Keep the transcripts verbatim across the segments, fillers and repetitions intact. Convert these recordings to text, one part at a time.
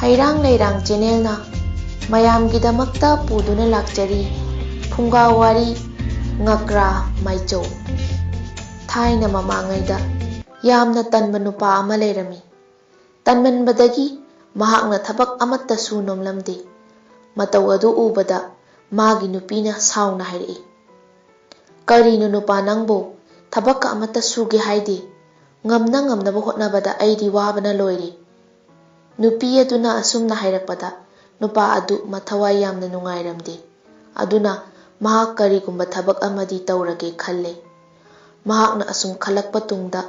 ꯍꯩꯔꯥꯡ ꯂꯩꯔꯥꯡ ꯆꯦꯅꯦꯜꯅ ꯃꯌꯥꯝꯒꯤꯗꯃꯛꯇ ꯄꯨꯗꯨꯅ ꯂꯥꯛꯆꯔꯤ ꯐꯨꯡꯒꯥ ꯋꯥꯔꯤ ꯉꯀ꯭ꯔꯥ ꯃꯥꯏꯆꯧ꯫ ꯊꯥꯏꯅ ꯃꯃꯥꯡꯉꯩꯗ ꯌꯥꯝꯅ ꯇꯟꯕ ꯅꯨꯄꯥ ꯑꯃ ꯂꯩꯔꯝꯃꯤ꯫ ꯇꯟꯃꯟꯕꯗꯒꯤ ꯃꯍꯥꯛꯅ ꯊꯕꯛ ꯑꯃꯠꯇ ꯁꯨ ꯅꯣꯝꯂꯝꯗꯦ꯫ ꯃꯇꯧ ꯑꯗꯨ ꯎꯕꯗ ꯃꯥꯒꯤ ꯅꯨꯄꯤꯅ ꯁꯥꯎꯅ ꯍꯥꯏꯔꯛꯏ, "ꯀꯔꯤꯅꯣ ꯅꯨꯄꯥ ꯅꯪꯕꯨ? ꯊꯕꯛꯀ ꯑꯃꯠꯇ ꯁꯨꯒꯦ ꯍꯥꯏꯗꯦ꯫ ꯉꯝꯅ ꯉꯝꯅꯕ ꯍꯣꯠꯅꯕꯗ ꯑꯩꯗꯤ ꯋꯥꯕꯅ ꯂꯣꯏꯔꯦ꯫" ꯅꯨꯄꯤ ꯑꯗꯨꯅ ꯑꯁꯨꯝꯅ ꯍꯥꯏꯔꯛꯄꯗ ꯅꯨꯄꯥ ꯑꯗꯨ ꯃꯊꯋꯥꯏ ꯌꯥꯝꯅ ꯅꯨꯡꯉꯥꯏꯔꯝꯗꯦ꯫ ꯑꯗꯨꯅ ꯃꯍꯥꯛ ꯀꯔꯤꯒꯨꯝꯕ ꯊꯕꯛ ꯑꯃꯗꯤ ꯇꯧꯔꯒꯦ ꯈꯜꯂꯦ꯫ ꯃꯍꯥꯛꯅ ꯑꯁꯨꯝ ꯈꯜꯂꯛꯄ ꯇꯨꯡꯗ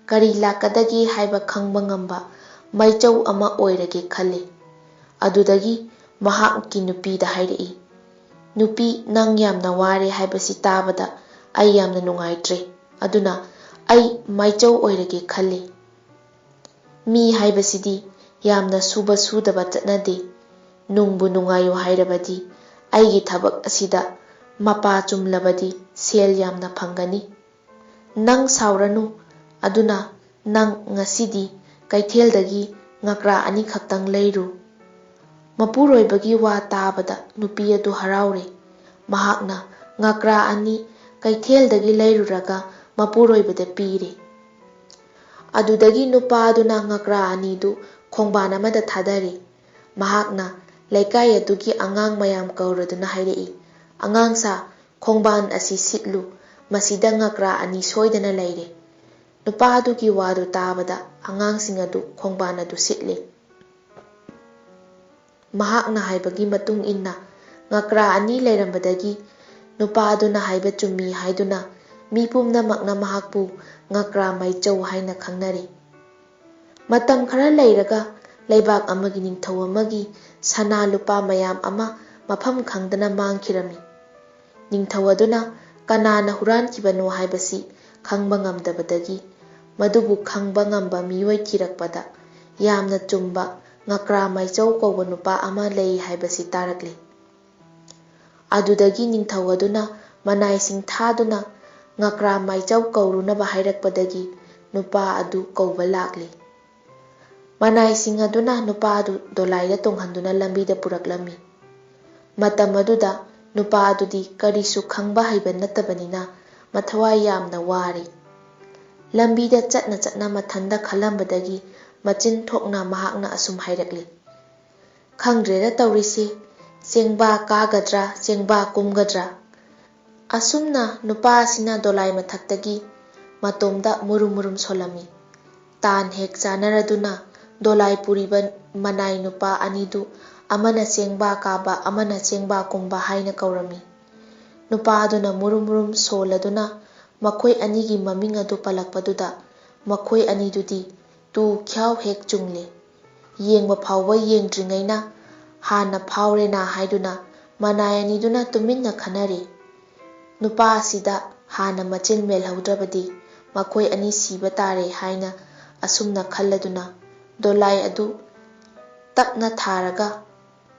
ꯀꯔꯤ ꯂꯥꯛꯀꯗꯒꯦ ꯍꯥꯏꯕ ꯈꯪꯕ ꯉꯝꯕ ꯃꯩꯆꯧ ꯑꯃ ꯑꯣꯏꯔꯒꯦ ꯈꯜꯂꯦ꯫ ꯑꯗꯨꯗꯒꯤ ꯃꯍꯥꯛꯀꯤ ꯅꯨꯄꯤꯗ ꯍꯥꯏꯔꯛꯏ, "ꯅꯨꯄꯤ, ꯅꯪ ꯌꯥꯝꯅ ꯋꯥꯔꯦ ꯍꯥꯏꯕꯁꯤ ꯇꯥꯕꯗ ꯑꯩ ꯌꯥꯝꯅ ꯅꯨꯡꯉꯥꯏꯇ꯭ꯔꯦ꯫ ꯑꯗꯨꯅ ꯑꯩ ꯃꯥꯏꯆꯧ ꯑꯣꯏꯔꯒꯦ ꯈꯜꯂꯤ꯫ ꯃꯤ ꯍꯥꯏꯕꯁꯤꯗꯤ ꯌꯥꯝꯅ ꯁꯨꯕ ꯁꯨꯗꯕ ꯆꯠꯅꯗꯦ꯫ ꯅꯨꯡꯕꯨ ꯅꯨꯡꯉꯥꯏꯌꯨ ꯍꯥꯏꯔꯕꯗꯤ ꯑꯩꯒꯤ ꯊꯕꯛ ꯑꯁꯤꯗ ꯃꯄꯥ ꯆꯨꯝꯂꯕꯗꯤ ꯁꯦꯜ ꯌꯥꯝꯅ ꯐꯪꯒꯅꯤ꯫ ꯅꯪ ꯁꯥꯎꯔꯅꯨ꯫ ꯑꯗꯨꯅ ꯅꯪ ꯉꯁꯤꯗꯤ ꯀꯩꯊꯦꯜꯗꯒꯤ ꯉꯀ꯭ꯔꯥ ꯑꯅꯤꯈꯛꯇꯪ ꯂꯩꯔꯨ꯫" ꯃꯄꯨꯔꯣꯏꯕꯒꯤ ꯋꯥ ꯇꯥꯕꯗ ꯅꯨꯄꯤ ꯑꯗꯨ ꯍꯔꯥꯎꯔꯦ꯫ ꯃꯍꯥꯛꯅ ꯉꯀ꯭ꯔꯥ ꯑꯅꯤ ꯀꯩꯊꯦꯜꯗꯒꯤ ꯂꯩꯔꯨꯔꯒ ꯃꯄꯨꯔꯣꯏꯕꯗ ꯄꯤꯔꯦ꯫ ꯑꯗꯨꯗꯒꯤ ꯅꯨꯄꯥ ꯑꯗꯨꯅ ꯉꯀ꯭ꯔꯥ ꯑꯅꯤꯗꯨ ꯈꯣꯡꯕꯥꯟ ꯑꯃꯗ ꯊꯥꯗꯔꯦ꯫ ꯃꯍꯥꯛꯅ ꯂꯩꯀꯥꯏ ꯑꯗꯨꯒꯤ ꯑꯉꯥꯡ ꯃꯌꯥꯝ ꯀꯧꯔꯗꯨꯅ ꯍꯥꯏꯔꯛꯏ, "ꯑꯉꯥꯡꯁꯥ, ꯈꯣꯡꯕꯥꯟ ꯑꯁꯤ ꯁꯤꯠꯂꯨ꯫ ꯃꯁꯤꯗ ꯉꯀ꯭ꯔꯥ ꯑꯅꯤ ꯁꯣꯏꯗꯅ ꯂꯩꯔꯦ꯫" ꯅꯨꯄꯥ ꯑꯗꯨꯒꯤ ꯋꯥꯗꯨ ꯇꯥꯕꯗ ꯑꯉꯥꯡꯁꯤꯡ ꯑꯗꯨ ꯈꯣꯡꯕꯥꯟ ꯑꯗꯨ ꯁꯤꯠꯂꯦ꯫ ꯃꯍꯥꯛꯅ ꯍꯥꯏꯕꯒꯤ ꯃꯇꯨꯡ ꯏꯟꯅ ꯉꯀ꯭ꯔꯥ ꯑꯅꯤ ꯂꯩꯔꯝꯕꯗꯒꯤ ꯅꯨꯄꯥ ꯑꯗꯨꯅ ꯍꯥꯏꯕ ꯆꯨꯝꯃꯤ ꯍꯥꯏꯗꯨꯅ ꯃꯤ ꯄꯨꯝꯅꯃꯛꯅ ꯃꯍꯥꯛꯄꯨ ꯉꯀ꯭ꯔꯥ ꯃꯥꯏꯆꯧ ꯍꯥꯏꯅ ꯈꯪꯅꯔꯤ꯫ ꯃꯇꯝ ꯈꯔ ꯂꯩꯔꯒ ꯂꯩꯕꯥꯛ ꯑꯃꯒꯤ ꯅꯤꯡꯊꯧ ꯑꯃꯒꯤ ꯁꯅꯥ ꯂꯨꯄꯥ ꯃꯌꯥꯝ ꯑꯃ ꯃꯐꯝ ꯈꯪꯗꯅ ꯃꯥꯡꯈꯤꯔꯝꯃꯤ꯫ ꯅꯤꯡꯊꯧ ꯑꯗꯨꯅ ꯀꯅꯥꯅ ꯍꯨꯔꯥꯟꯈꯤꯕꯅꯣ ꯍꯥꯏꯕꯁꯤ ꯈꯪꯕ ꯉꯝꯗꯕꯗꯒꯤ ꯃꯗꯨꯕꯨ ꯈꯪꯕ ꯉꯝꯕ ꯃꯤꯑꯣꯏ ꯊꯤꯔꯛꯄꯗ ꯌꯥꯝꯅ ꯆꯨꯝꯕ ꯉꯀ꯭ꯔꯥ ꯃꯥꯏꯆꯧ ꯀꯧꯕ ꯅꯨꯄꯥ ꯑꯃ ꯂꯩ ꯍꯥꯏꯕꯁꯤ ꯇꯥꯔꯛꯂꯤ꯫ ꯑꯗꯨꯗꯒꯤ ꯅꯤꯡꯊꯧ ꯑꯗꯨꯅ ꯃꯅꯥꯏꯁꯤꯡ ꯊꯥꯗꯨꯅ ꯉꯀ꯭ꯔꯥ ꯃꯥꯏꯆꯧ ꯀꯧꯔꯨꯅꯕ ꯍꯥꯏꯔꯛꯄꯗꯒꯤ ꯅꯨꯄꯥ ꯑꯗꯨ ꯀꯧꯕ ꯂꯥꯛꯂꯤ꯫ ꯃꯅꯥꯏꯁꯤꯡ ꯑꯗꯨꯅ ꯅꯨꯄꯥ ꯑꯗꯨ ꯗꯣꯂꯥꯏꯗ ꯇꯣꯡꯍꯟꯗꯨꯅ ꯂꯝꯕꯤꯗ ꯄꯨꯔꯛꯂꯝꯃꯤ꯫ ꯃꯇꯝ ꯑꯗꯨꯗ ꯅꯨꯄꯥ ꯑꯗꯨꯗꯤ ꯀꯔꯤꯁꯨ ꯈꯪꯕ ꯍꯩꯕ ꯅꯠꯇꯕꯅꯤꯅ ꯃꯊꯋꯥꯏ ꯌꯥꯝꯅ ꯋꯥꯔꯤ꯫ ꯂꯝꯕꯤꯗ ꯆꯠꯅ ꯆꯠꯅ ꯃꯊꯟꯗ ꯈꯜꯂꯝꯕꯗꯒꯤ ꯃꯆꯤꯟ ꯊꯣꯛꯅ ꯃꯍꯥꯛꯅ ꯑꯁꯨꯝ ꯍꯥꯏꯔꯛꯂꯤ, "ꯈꯪꯗ꯭ꯔꯦꯗ ꯇꯧꯔꯤꯁꯤ, ꯆꯦꯡꯕꯥ ꯀꯥꯒꯗ꯭ꯔꯥ, ꯆꯦꯡꯕꯥ ꯀꯨꯝꯒꯗ꯭ꯔꯥ?" ꯑꯁꯨꯝꯅ ꯅꯨꯄꯥ ꯑꯁꯤꯅ ꯗꯣꯂꯥꯏ ꯃꯊꯛꯇꯒꯤ ꯃꯇꯣꯝꯗ ꯃꯨꯔꯨꯝ ꯃꯨꯔꯨꯝ ꯁꯣꯜꯂꯝꯃꯤ꯫ ꯇꯥꯟ ꯍꯦꯛ ꯆꯥꯅꯔꯗꯨꯅ ꯗꯣꯂꯥꯏ ꯄꯨꯔꯤꯕ ꯃꯅꯥꯏ ꯅꯨꯄꯥ ꯑꯅꯤꯗꯨ ꯑꯃꯅ ꯆꯦꯡꯕꯥ ꯀꯥꯕ, ꯑꯃꯅ ꯆꯦꯡꯕꯥ ꯀꯨꯝꯕ ꯍꯥꯏꯅ ꯀꯧꯔꯝꯃꯤ꯫ ꯅꯨꯄꯥ ꯑꯗꯨꯅ ꯃꯨꯔꯨꯝ ꯃꯨꯔꯨꯝ ꯁꯣꯜꯂꯗꯨꯅ ꯃꯈꯣꯏ ꯑꯅꯤꯒꯤ ꯃꯃꯤꯡ ꯑꯗꯨ ꯄꯜꯂꯛꯄꯗꯨꯗ ꯃꯈꯣꯏ ꯑꯅꯤꯗꯨꯗꯤ ꯇꯨ ꯈ꯭ꯌꯥꯎ ꯍꯦꯛ ꯆꯨꯡꯂꯦ꯫ ꯌꯦꯡꯕ ꯐꯥꯎꯕ ꯌꯦꯡꯗ꯭ꯔꯤꯉꯩꯅ ꯍꯥꯟꯅ ꯐꯥꯎꯔꯦꯅ ꯍꯥꯏꯗꯨꯅ ꯃꯅꯥꯏ ꯑꯅꯤꯗꯨꯅ ꯇꯨꯃꯤꯟꯅ ꯈꯟꯅꯔꯤ꯫ ꯅꯨꯄꯥ ꯑꯁꯤꯗ ꯍꯥꯟꯅ ꯃꯆꯤꯟ ꯃꯦꯜꯍꯧꯗ꯭ꯔꯕꯗꯤ ꯃꯈꯣꯏ ꯑꯅꯤ ꯁꯤꯕ ꯇꯥꯔꯦ ꯍꯥꯏꯅ ꯑꯁꯨꯝꯅ ꯈꯜꯂꯗꯨꯅ ꯗꯣꯂꯥꯏ ꯑꯗꯨ ꯇꯞꯅ ꯊꯥꯔꯒ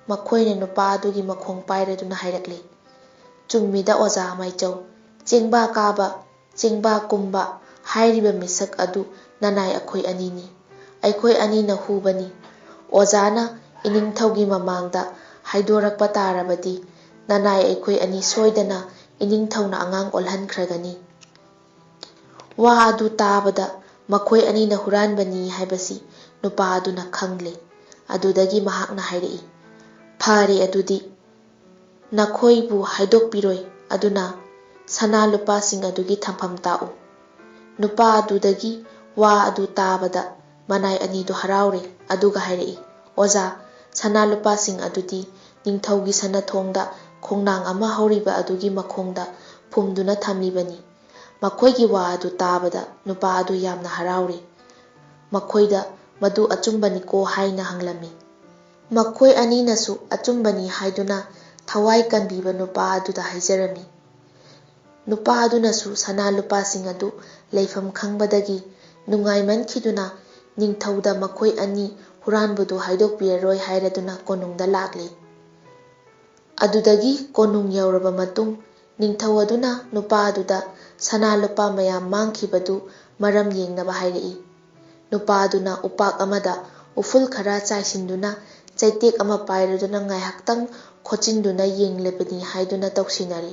ꯃꯈꯣꯏꯅ ꯅꯨꯄꯥ ꯑꯗꯨꯒꯤ ꯃꯈꯣꯡ ꯄꯥꯏꯔꯗꯨꯅ ꯍꯥꯏꯔꯛꯂꯤ, "ꯆꯨꯝꯃꯤꯗ ꯑꯣꯖꯥ ꯃꯥꯏꯆꯧ, ꯆꯦꯡꯕꯥ ꯀꯥꯕ, ꯆꯦꯡꯕꯥ ꯀꯨꯝꯕ ꯍꯥꯏꯔꯤꯕ ꯃꯤꯁꯛ ꯑꯗꯨ ꯅꯅꯥꯏ ꯑꯩꯈꯣꯏ ꯑꯅꯤꯅꯤ꯫ ꯑꯩꯈꯣꯏ ꯑꯅꯤꯅ ꯍꯨꯕꯅꯤ꯫ ꯑꯣꯖꯥꯅ ꯏꯅꯤꯡꯊꯧꯒꯤ ꯃꯃꯥꯡꯗ ꯍꯥꯏꯗꯣꯔꯛꯄ ꯇꯥꯔꯕꯗꯤ ꯅꯅꯥꯏ ꯑꯩꯈꯣꯏ ꯑꯅꯤ ꯁꯣꯏꯗꯅ ꯏꯅꯤꯡꯊꯧꯅ ꯑꯉꯥꯡ ꯑꯣꯜꯍꯟꯈ꯭ꯔꯒꯅꯤ꯫" ꯋꯥ ꯑꯗꯨ ꯇꯥꯕꯗ ꯃꯈꯣꯏ ꯑꯅꯤꯅ ꯍꯨꯔꯥꯟꯕꯅꯤ ꯍꯥꯏꯕꯁꯤ ꯅꯨꯄꯥ ꯑꯗꯨꯅ ꯈꯪꯂꯦ꯫ ꯑꯗꯨꯗꯒꯤ ꯃꯍꯥꯛꯅ ꯍꯥꯏꯔꯛꯏ, "ꯐꯔꯦ ꯑꯗꯨꯗꯤ, ꯅꯈꯣꯏꯕꯨ ꯍꯥꯏꯗꯣꯛꯄꯤꯔꯣꯏ, ꯑꯗꯨꯅ ꯁꯅꯥ ꯂꯨꯄꯥꯁꯤꯡ ꯑꯗꯨꯒꯤ ꯊꯝꯐꯝ ꯇꯥꯛꯎ꯫" ꯅꯨꯄꯥ ꯑꯗꯨꯗꯒꯤ ꯋꯥ ꯑꯗꯨ ꯇꯥꯕꯗ ꯃꯅꯥꯏ ꯑꯅꯤꯗꯨ ꯍꯔꯥꯎꯔꯦ, ꯑꯗꯨꯒ ꯍꯥꯏꯔꯛꯏ, "ꯑꯣꯖꯥ, ꯁꯅꯥ ꯂꯨꯄꯥꯁꯤꯡ ꯑꯗꯨꯗꯤ ꯅꯤꯡꯊꯧꯒꯤ ꯁꯅꯥꯊꯣꯡꯗ ꯈꯣꯡꯅꯥꯡ ꯑꯃ ꯍꯧꯔꯤꯕ ꯑꯗꯨꯒꯤ ꯃꯈꯣꯡꯗ ꯐꯨꯝꯗꯨꯅ ꯊꯝꯂꯤꯕꯅꯤ꯫" ꯃꯈꯣꯏꯒꯤ ꯋꯥ ꯑꯗꯨ ꯇꯥꯕꯗ ꯅꯨꯄꯥ ꯑꯗꯨ ꯌꯥꯝꯅ ꯍꯔꯥꯎꯔꯦ꯫ ꯃꯈꯣꯏꯗ ꯃꯗꯨ ꯑꯆꯨꯝꯕꯅꯤꯀꯣ ꯍꯥꯏꯅ ꯍꯪꯂꯝꯃꯤ꯫ ꯃꯈꯣꯏ ꯑꯅꯤꯅꯁꯨ ꯑꯆꯨꯝꯕꯅꯤ ꯍꯥꯏꯗꯨꯅ ꯊꯋꯥꯏ ꯀꯟꯕꯤꯕ ꯅꯨꯄꯥ ꯑꯗꯨꯗ ꯍꯥꯏꯖꯔꯝꯃꯤ꯫ ꯅꯨꯄꯥ ꯑꯗꯨꯅꯁꯨ ꯁꯅꯥ ꯂꯨꯄꯥꯁꯤꯡ ꯑꯗꯨ ꯂꯩꯐꯝ ꯈꯪꯕꯗꯒꯤ ꯅꯨꯡꯉꯥꯏꯃꯟꯈꯤꯗꯨꯅ ꯅꯤꯡꯊꯧꯗ ꯃꯈꯣꯏ ꯑꯅꯤ ꯍꯨꯔꯥꯟꯕꯗꯨ ꯍꯥꯏꯗꯣꯛꯄꯤꯔꯔꯣꯏ ꯍꯥꯏꯔꯗꯨꯅ ꯀꯣꯅꯨꯡꯗ ꯂꯥꯛꯂꯤ꯫ ꯑꯗꯨꯗꯒꯤ ꯀꯣꯅꯨꯡ ꯌꯧꯔꯕ ꯃꯇꯨꯡ ꯅꯤꯡꯊꯧ ꯑꯗꯨꯅ ꯅꯨꯄꯥ ꯑꯗꯨꯗ ꯁꯅꯥ ꯂꯨꯄꯥ ꯃꯌꯥꯝ ꯃꯥꯡꯈꯤꯕꯗꯨ ꯃꯔꯝ ꯌꯦꯡꯅꯕ ꯍꯥꯏꯔꯛꯏ꯫ ꯅꯨꯄꯥꯗꯨꯅ ꯎꯄꯥꯛ ꯑꯃꯗ ꯎꯐꯨꯜ ꯈꯔ ꯆꯥꯏꯁꯤꯟꯗꯨꯅ ꯆꯩꯇꯦꯛ ꯑꯃ ꯄꯥꯏꯔꯗꯨꯅ ꯉꯥꯏꯍꯥꯛꯇꯪ ꯈꯣꯠꯆꯤꯟꯗꯨꯅ ꯌꯦꯡꯂꯤꯕꯅꯤ ꯍꯥꯏꯗꯨꯅ ꯇꯧꯁꯤꯟꯅꯔꯤ꯫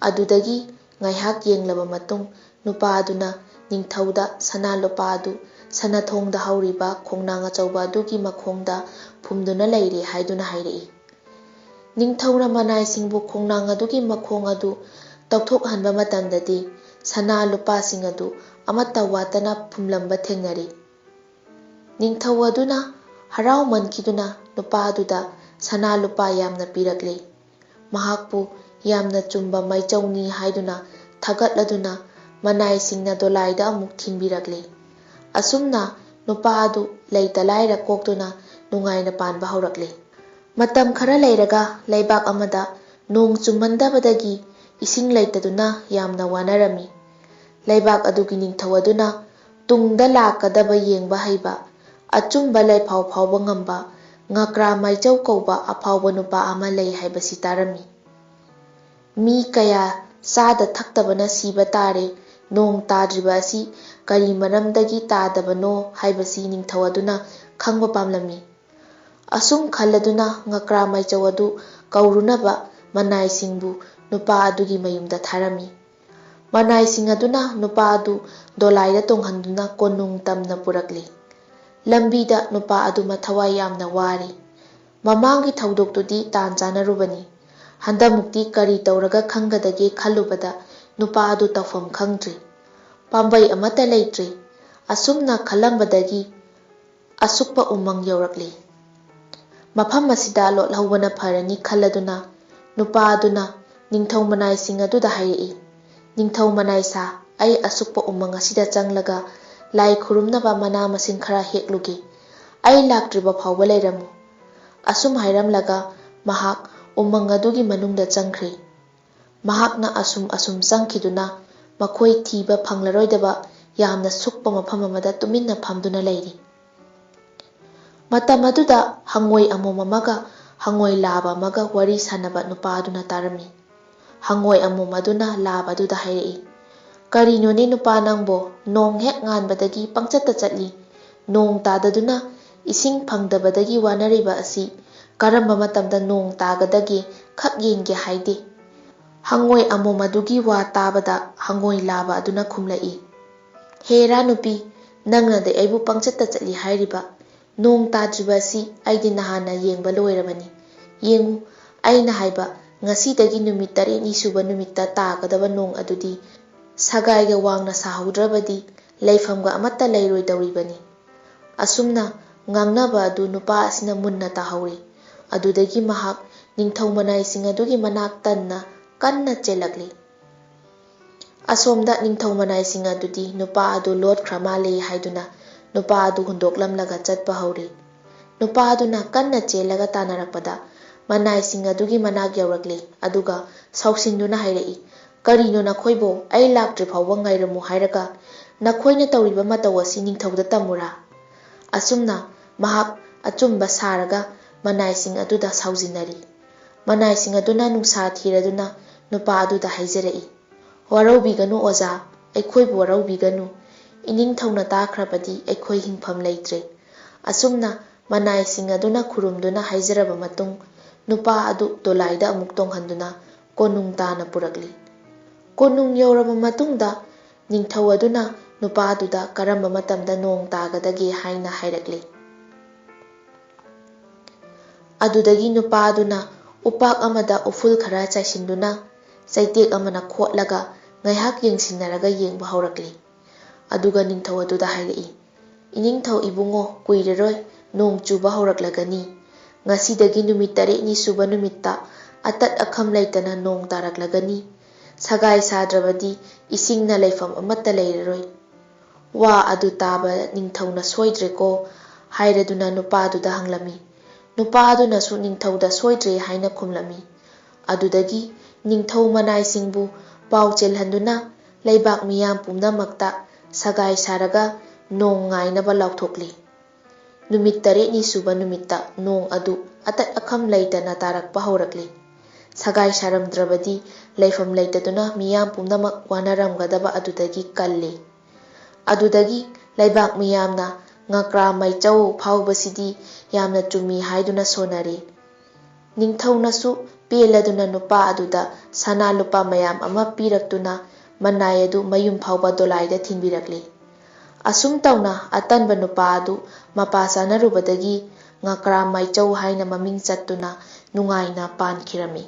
ꯑꯗꯨꯗꯒꯤ ꯉꯥꯏꯍꯥꯛ ꯌꯦꯡꯂꯕ ꯃꯇꯨꯡ ꯅꯨꯄꯥ ꯑꯗꯨꯅ ꯅꯤꯡꯊꯧꯗ ꯁꯅꯥ ꯂꯨꯄꯥ ꯑꯗꯨ ꯁꯅꯥꯊꯣꯡꯗ ꯍꯧꯔꯤꯕ ꯈꯣꯡꯅꯥꯡ ꯑꯆꯧꯕ ꯑꯗꯨꯒꯤ ꯃꯈꯣꯡꯗ ꯐꯨꯝꯗꯨꯅ ꯂꯩꯔꯦ ꯍꯥꯏꯗꯨꯅ ꯍꯥꯏꯔꯛꯏ꯫ ꯅꯤꯡꯊꯧꯅ ꯃꯅꯥꯏꯁꯤꯡꯕꯨ ꯈꯣꯡꯅꯥꯡ ꯑꯗꯨꯒꯤ ꯃꯈꯣꯡ ꯑꯗꯨ ꯇꯧꯊꯣꯛꯍꯟꯕ ꯃꯇꯝꯗꯗꯤ ꯁꯅꯥ ꯂꯨꯄꯥꯁꯤꯡ ꯑꯗꯨ ꯑꯃꯠꯇ ꯋꯥꯠꯇꯅ ꯐꯨꯝꯂꯝꯕ ꯊꯦꯡꯅꯔꯤ꯫ ꯅꯤꯡꯊꯧ ꯑꯗꯨꯅ ꯍꯔꯥꯎꯃꯟꯈꯤꯗꯨꯅ ꯅꯨꯄꯥ ꯑꯗꯨꯗ ꯁꯅꯥ ꯂꯨꯄꯥ ꯌꯥꯝꯅ ꯄꯤꯔꯛꯂꯦ꯫ ꯃꯍꯥꯛꯄꯨ ꯌꯥꯝꯅ ꯆꯨꯝꯕ ꯃꯥꯏꯆꯧꯅꯤ ꯍꯥꯏꯗꯨꯅ ꯊꯥꯒꯠꯂꯗꯨꯅ ꯃꯅꯥꯏꯁꯤꯡꯅ ꯗꯣꯂꯥꯏꯗ ꯑꯃꯨꯛ ꯊꯤꯟꯕꯤꯔꯛꯂꯦ꯫ ꯑꯁꯨꯝꯅ ꯅꯨꯄꯥ ꯑꯗꯨ ꯂꯩꯇ ꯂꯥꯏꯔ ꯀꯣꯛꯇꯨꯅ ꯅꯨꯡꯉꯥꯏꯅ ꯄꯥꯟꯕ ꯍꯧꯔꯛꯂꯦ꯫ ꯃꯇꯝ ꯈꯔ ꯂꯩꯔꯒ ꯂꯩꯕꯥꯛ ꯑꯃꯗ ꯅꯣꯡ ꯆꯨꯝꯃꯟꯗꯕꯗꯒꯤ ꯏꯁꯤꯡ ꯂꯩꯇꯗꯨꯅ ꯌꯥꯝꯅ ꯋꯥꯅꯔꯝꯃꯤ꯫ ꯂꯩꯕꯥꯛ ꯑꯗꯨꯒꯤ ꯅꯤꯡꯊꯧ ꯑꯗꯨꯅ ꯇꯨꯡꯗ ꯂꯥꯛꯀꯗꯕ ꯌꯦꯡꯕ ꯍꯩꯕ, ꯑꯆꯨꯝꯕ ꯂꯩꯐꯥꯎ ꯐꯥꯎꯕ ꯉꯝꯕ ꯉꯀ꯭ꯔꯥ ꯃꯥꯏꯆꯧ ꯀꯧꯕ ꯑꯐꯥꯎꯕ ꯅꯨꯄꯥ ꯑꯃ ꯂꯩ ꯍꯥꯏꯕꯁꯤ ꯇꯥꯔꯝꯃꯤ꯫ ꯃꯤ ꯀꯌꯥ ꯆꯥꯗ ꯊꯛꯇꯕꯅ ꯁꯤꯕ ꯇꯥꯔꯦ, ꯅꯣꯡ ꯇꯥꯗ꯭ꯔꯤꯕ ꯑꯁꯤ ꯀꯔꯤ ꯃꯔꯝꯗꯒꯤ ꯇꯥꯗꯕꯅꯣ ꯍꯥꯏꯕꯁꯤ ꯅꯤꯡꯊꯧ ꯑꯗꯨꯅ ꯈꯪꯕ ꯄꯥꯝꯂꯝꯃꯤ꯫ ꯑꯁꯨꯝ ꯈꯜꯂꯗꯨꯅ ꯉꯀ꯭ꯔꯥ ꯃꯥꯏꯆꯧ ꯑꯗꯨ ꯀꯧꯔꯨꯅꯕ ꯃꯅꯥꯏꯁꯤꯡꯕꯨ ꯅꯨꯄꯥ ꯑꯗꯨꯒꯤ ꯃꯌꯨꯝꯗ ꯊꯥꯔꯝꯃꯤ꯫ ꯃꯅꯥꯏꯁꯤꯡ ꯑꯗꯨꯅ ꯅꯨꯄꯥ ꯑꯗꯨ ꯗꯣꯂꯥꯏꯗ ꯇꯣꯡꯍꯟꯗꯨꯅ ꯀꯣꯅꯨꯡ ꯇꯝꯅ ꯄꯨꯔꯛꯂꯤ꯫ ꯂꯝꯕꯤꯗ ꯅꯨꯄꯥ ꯑꯗꯨ ꯃꯊꯋꯥꯏ ꯌꯥꯝꯅ ꯋꯥꯔꯤ꯫ ꯃꯃꯥꯡꯒꯤ ꯊꯧꯗꯣꯛꯇꯨꯗꯤ ꯇꯥꯟ ꯆꯥꯅꯔꯨꯕꯅꯤ꯫ ꯍꯟꯗꯛꯃꯨꯛꯇꯤ ꯀꯔꯤ ꯇꯧꯔꯒ ꯈꯪꯒꯗꯒꯦ ꯈꯜꯂꯨꯕꯗ ꯅꯨꯄꯥ ꯑꯗꯨ ꯇꯧꯐꯝ ꯈꯪꯗ꯭ꯔꯤ꯫ ꯄꯥꯝꯕꯩ ꯑꯃꯠꯇ ꯂꯩꯇ꯭ꯔꯤ꯫ ꯑꯁꯨꯝꯅ ꯈꯜꯂꯝꯕꯗꯒꯤ ꯑꯁꯨꯛꯄ ꯎꯃꯪ ꯌꯧꯔꯛꯂꯤ꯫ ꯃꯐꯝ ꯑꯁꯤꯗ ꯂꯣꯠꯍꯧꯕꯅ ꯐꯔꯅꯤ ꯈꯜꯂꯗꯨꯅ ꯅꯨꯄꯥ ꯑꯗꯨꯅ ꯅꯤꯡꯊꯧ ꯃꯅꯥꯏꯁꯤꯡ ꯑꯗꯨꯗ ꯍꯥꯏꯔꯛꯏ, "ꯅꯤꯡꯊꯧ ꯃꯅꯥꯏꯁꯥ, ꯑꯩ ꯑꯁꯨꯛꯄ ꯎꯃꯪ ꯑꯁꯤꯗ ꯆꯪꯂꯒ ꯂꯥꯏ ꯈꯨꯔꯨꯝꯅꯕ ꯃꯅꯥ ꯃꯁꯤꯡ ꯈꯔ ꯍꯦꯛꯂꯨꯒꯦ꯫ ꯑꯩ ꯂꯥꯛꯇ꯭ꯔꯤꯕ ꯐꯥꯎꯕ ꯂꯩꯔꯝꯃꯨ꯫" ꯑꯁꯨꯝ ꯍꯥꯏꯔꯝꯂꯒ ꯃꯍꯥꯛ ꯎꯃꯪ ꯑꯗꯨꯒꯤ ꯃꯅꯨꯡꯗ ꯆꯪꯈ꯭ꯔꯤ꯫ ꯃꯍꯥꯛꯅ ꯑꯁꯨꯝ ꯑꯁꯨꯝ ꯆꯪꯈꯤꯗꯨꯅ ꯃꯈꯣꯏ ꯊꯤꯕ ꯐꯪꯂꯔꯣꯏꯗꯕ ꯌꯥꯝꯅ ꯁꯨꯛꯄ ꯃꯐꯝ ꯑꯃꯗ ꯇꯨꯃꯤꯟꯅ ꯐꯝꯗꯨꯅ ꯂꯩꯔꯤ꯫ ꯃꯇꯝ ꯑꯗꯨꯗ ꯍꯪꯉꯣꯏ ꯑꯃꯣꯝ ꯑꯃꯒ ꯍꯪꯉꯣꯏ ꯂꯥꯕ ꯑꯃꯒ ꯋꯥꯔꯤ ꯁꯥꯟꯅꯕ ꯅꯨꯄꯥ ꯑꯗꯨꯅ ꯇꯥꯔꯝꯃꯤ꯫ ꯍꯪꯉꯣꯏ ꯑꯃꯣꯝ ꯑꯗꯨꯅ ꯂꯥꯕ ꯑꯗꯨꯗ ꯍꯥꯏꯔꯛꯏ, "ꯀꯔꯤꯅꯣꯅꯦ ꯅꯨꯄꯥ ꯅꯪꯕꯣ, ꯅꯣꯡ ꯍꯦꯛ ꯉꯥꯟꯕꯗꯒꯤ ꯄꯪꯆꯠꯇ ꯆꯠꯂꯤ꯫ ꯅꯣꯡ ꯇꯥꯗꯗꯨꯅ ꯏꯁꯤꯡ ꯐꯪꯗꯕꯗꯒꯤ ꯋꯥꯅꯔꯤꯕ ꯑꯁꯤ ꯀꯔꯝꯕ ꯃꯇꯝꯗ ꯅꯣꯡ ꯇꯥꯒꯗꯒꯦ ꯈꯛ ꯌꯦꯡꯒꯦ ꯍꯥꯏꯗꯦ?" ꯍꯪꯉꯣꯏ ꯑꯃꯣꯝ ꯑꯗꯨꯒꯤ ꯋꯥ ꯇꯥꯕꯗ ꯍꯪꯉꯣꯏ ꯂꯥꯕ ꯑꯗꯨꯅ ꯈꯨꯝꯂꯛꯏ, "ꯍꯦꯔꯥ ꯅꯨꯄꯤ, ꯅꯪꯅꯗꯤ ꯑꯩꯕꯨ ꯄꯪꯆꯠꯇ ꯆꯠꯂꯤ ꯍꯥꯏꯔꯤꯕ? ꯅꯣꯡ ꯇꯥꯗ꯭ꯔꯤꯕ ꯑꯁꯤ ꯑꯩꯗꯤ ꯅꯍꯥꯟꯅ ꯌꯦꯡꯕ ꯂꯣꯏꯔꯕꯅꯤ꯫ ꯌꯦꯡꯉꯨ, ꯑꯩꯅ ꯍꯥꯏꯕ ꯉꯁꯤꯗꯒꯤ ꯅꯨꯃꯤꯠ ꯇꯔꯦꯠꯅꯤ ꯁꯨꯕ ꯅꯨꯃꯤꯠꯇ ꯇꯥꯒꯗꯕ ꯅꯣꯡ ꯑꯗꯨꯗꯤ ꯁꯒꯥꯏꯒ ꯋꯥꯡꯅ ꯁꯥꯍꯧꯗ꯭ꯔꯕꯗꯤ ꯂꯩꯐꯝꯒ ꯑꯃꯠꯇ ꯂꯩꯔꯣꯏꯗꯧꯔꯤꯕꯅꯤ꯫" ꯑꯁꯨꯝꯅ ꯉꯥꯡꯅꯕ ꯑꯗꯨ ꯅꯨꯄꯥ ꯑꯁꯤꯅ ꯃꯨꯟꯅ ꯇꯥꯍꯧꯔꯤ꯫ ꯑꯗꯨꯗꯒꯤ ꯃꯍꯥꯛ ꯅꯤꯡꯊꯧ ꯃꯅꯥꯏꯁꯤꯡ ꯑꯗꯨꯒꯤ ꯃꯅꯥꯛ ꯇꯟꯅ ꯀꯟꯅ ꯆꯦꯜꯂꯛꯂꯤ꯫ ꯑꯁꯣꯝꯗ ꯅꯤꯡꯊꯧ ꯃꯅꯥꯏꯁꯤꯡ ꯑꯗꯨꯗꯤ ꯅꯨꯄꯥ ꯑꯗꯨ ꯂꯣꯠꯈ꯭ꯔ ꯃꯥꯜꯂꯦ ꯍꯥꯏꯗꯨꯅ ꯅꯨꯄꯥ ꯑꯗꯨ ꯍꯨꯟꯗꯣꯛꯂꯝꯂꯒ ꯆꯠꯄ ꯍꯧꯔꯤ꯫ ꯅꯨꯄꯥ ꯑꯗꯨꯅ ꯀꯟꯅ ꯆꯦꯜꯂꯒ ꯇꯥꯟꯅꯔꯛꯄꯗ ꯃꯅꯥꯏꯁꯤꯡ ꯑꯗꯨꯒꯤ ꯃꯅꯥꯛ ꯌꯧꯔꯛꯂꯤ, ꯑꯗꯨꯒ ꯁꯥꯎꯁꯤꯟꯗꯨꯅ ꯍꯥꯏꯔꯛꯏ, "ꯀꯔꯤꯅꯣ ꯅꯈꯣꯏꯕꯨ? ꯑꯩ ꯂꯥꯛꯇ꯭ꯔꯤ ꯐꯥꯎꯕ ꯉꯥꯏꯔꯝꯃꯨ ꯍꯥꯏꯔꯒ ꯅꯈꯣꯏꯅ ꯇꯧꯔꯤꯕ ꯃꯇꯧ ꯑꯁꯤ ꯅꯤꯡꯊꯧꯗ ꯇꯝꯃꯨꯔꯥ?" ꯑꯁꯨꯝꯅ ꯃꯍꯥꯛ ꯑꯆꯨꯝꯕ ꯁꯥꯔꯒ ꯃꯅꯥꯏꯁꯤꯡ ꯑꯗꯨꯗ ꯁꯥꯎꯖꯤꯟꯅꯔꯤ꯫ ꯃꯅꯥꯏꯁꯤꯡ ꯑꯗꯨꯅ ꯅꯨꯡꯁꯥ ꯊꯤꯔꯗꯨꯅ ꯅꯨꯄꯥ ꯑꯗꯨꯗ ꯍꯥꯏꯖꯔꯛꯏ, "ꯋꯥꯔꯧꯕꯤꯒꯅꯨ ꯑꯣꯖꯥ, ꯑꯩꯈꯣꯏꯕꯨ ꯋꯥꯔꯧꯕꯤꯒꯅꯨ꯫ ꯏꯅꯤꯡꯊꯧꯅ ꯇꯥꯈ꯭ꯔꯕꯗꯤ ꯑꯩꯈꯣꯏ ꯍꯤꯡꯐꯝ ꯂꯩꯇ꯭ꯔꯦ꯫" ꯑꯁꯨꯝꯅ ꯃꯅꯥꯏꯁꯤꯡ ꯑꯗꯨꯅ ꯈꯨꯔꯨꯝꯗꯨꯅ ꯍꯥꯏꯖꯔꯕ ꯃꯇꯨꯡ, ꯅꯨꯄꯥ ꯑꯗꯨ ꯗꯣꯂꯥꯏꯗ ꯑꯃꯨꯛ ꯇꯣꯡꯍꯟꯗꯨꯅ ꯀꯣꯅꯨꯡ ꯇꯥꯅ ꯄꯨꯔꯛꯂꯤ꯫ ꯀꯣꯅꯨꯡ ꯌꯧꯔꯕ ꯃꯇꯨꯡꯗ ꯅꯤꯡꯊꯧ ꯑꯗꯨꯅ ꯅꯨꯄꯥꯗꯨꯗ ꯀꯔꯝꯕ ꯃꯇꯝꯗ ꯅꯣꯡ ꯇꯥꯒꯗꯒꯦ ꯍꯥꯏꯅ ꯍꯥꯏꯔꯛꯂꯤ꯫ ꯑꯗꯨꯗꯒꯤ ꯅꯨꯄꯥ ꯑꯗꯨꯅ ꯎꯄꯥꯛ ꯑꯃꯗ ꯎꯐꯨꯜ ꯈꯔ ꯆꯥꯏꯁꯤꯟꯗꯨꯅ ꯆꯩꯇꯦꯛ ꯑꯃꯅ ꯈꯣꯠꯂꯒ ꯉꯥꯏꯍꯥꯛ ꯌꯦꯡꯁꯤꯟꯅꯔꯒ ꯌꯦꯡꯕ ꯍꯧꯔꯛꯂꯤ꯫ ꯑꯗꯨꯒ ꯅꯤꯡꯊꯧ ꯑꯗꯨꯗ ꯍꯥꯏꯔꯛꯏ, "ꯏꯅꯤꯡꯊꯧ ꯏꯕꯨꯡꯉꯣ, ꯀꯨꯏꯔꯔꯣꯏ ꯅꯣꯡ ꯆꯨꯕ ꯍꯧꯔꯛꯂꯒꯅꯤ꯫ ꯉꯁꯤꯗꯒꯤ ꯅꯨꯃꯤꯠ ꯇꯔꯦꯠꯅꯤ ꯁꯨꯕ ꯅꯨꯃꯤꯠꯇ ꯑꯇꯠ ꯑꯈꯝ ꯂꯩꯇꯅ ꯅꯣꯡ ꯇꯥꯔꯛꯂꯒꯅꯤ꯫ ꯁꯒꯥꯏ ꯁꯥꯗ꯭ꯔꯕꯗꯤ ꯏꯁꯤꯡꯅ ꯂꯩꯐꯝ ꯑꯃꯠꯇ ꯂꯩꯔꯔꯣꯏ꯫" ꯋꯥ ꯑꯗꯨ ꯇꯥꯕ ꯅꯤꯡꯊꯧꯅ "ꯁꯣꯏꯗ꯭ꯔꯦꯀꯣ" ꯍꯥꯏꯔꯗꯨꯅ ꯅꯨꯄꯥꯗꯨꯗ ꯍꯪꯂꯝꯃꯤ꯫ ꯅꯨꯄꯥ ꯑꯗꯨꯅꯁꯨ ꯅꯤꯡꯊꯧꯗ "ꯁꯣꯏꯗ꯭ꯔꯦ" ꯍꯥꯏꯅ ꯈꯨꯝꯂꯝꯃꯤ꯫ ꯑꯗꯨꯗꯒꯤ ꯅꯤꯡꯊꯧ ꯃꯅꯥꯏꯁꯤꯡꯕꯨ ꯄꯥꯎ ꯆꯦꯜꯍꯟꯗꯨꯅ ꯂꯩꯕꯥꯛ ꯃꯤꯌꯥꯝ ꯄꯨꯝꯅꯃꯛꯇ ꯁꯒꯥꯏ ꯁꯥꯔꯒ ꯅꯣꯡ ꯉꯥꯏꯅꯕ ꯂꯥꯎꯊꯣꯛꯂꯤ꯫ ꯅꯨꯃꯤꯠ ꯇꯔꯦꯠꯅꯤ ꯁꯨꯕ ꯅꯨꯃꯤꯠꯇ ꯅꯣꯡ ꯑꯗꯨ ꯑꯇꯠ ꯑꯈꯝ ꯂꯩꯇꯅ ꯇꯥꯔꯛꯄ ꯍꯧꯔꯛꯂꯤ꯫ ꯁꯒꯥꯏ ꯁꯥꯔꯝꯗ꯭ꯔꯕꯗꯤ ꯂꯩꯐꯝ ꯂꯩꯇꯗꯨꯅ ꯃꯤꯌꯥꯝ ꯄꯨꯝꯅꯃꯛ ꯋꯥꯅꯔꯝꯒꯗꯕ ꯑꯗꯨꯗꯒꯤ ꯀꯜꯂꯤ꯫ ꯑꯗꯨꯗꯒꯤ ꯂꯩꯕꯥꯛ ꯃꯤꯌꯥꯝꯅ ꯉꯀ꯭ꯔꯥ ꯃꯩꯆꯧ ꯐꯥꯎꯕꯁꯤꯗꯤ ꯌꯥꯝꯅ ꯆꯨꯝꯃꯤ ꯍꯥꯏꯗꯨꯅ ꯁꯣꯟꯅꯔꯤ꯫ ꯅꯤꯡꯊꯧꯅꯁꯨ ꯄꯦꯜꯂꯗꯨꯅ ꯅꯨꯄꯥ ꯑꯗꯨꯗ ꯁꯅꯥ ꯂꯨꯄꯥ ꯃꯌꯥꯝ ꯑꯃ ꯄꯤꯔꯛꯇꯨꯅ ꯃꯅꯥꯏ ꯑꯗꯨ ꯃꯌꯨꯝ ꯐꯥꯎꯕ ꯗꯣꯂꯥꯏꯗ ꯊꯤꯟꯕꯤꯔꯛꯂꯤ꯫ ꯑꯁꯨꯝ ꯇꯧꯅ ꯑꯇꯟꯕ ꯅꯨꯄꯥ ꯑꯗꯨ ꯃꯄꯥ ꯆꯥꯅꯔꯨꯕꯗꯒꯤ ꯉꯀ꯭ꯔꯥ ꯃꯥꯏꯆꯧ ꯍꯥꯏꯅ ꯃꯃꯤꯡ ꯆꯠꯇꯨꯅ ꯅꯨꯡꯉꯥꯏꯅ ꯄꯥꯟꯈꯤꯔꯝꯃꯤ꯫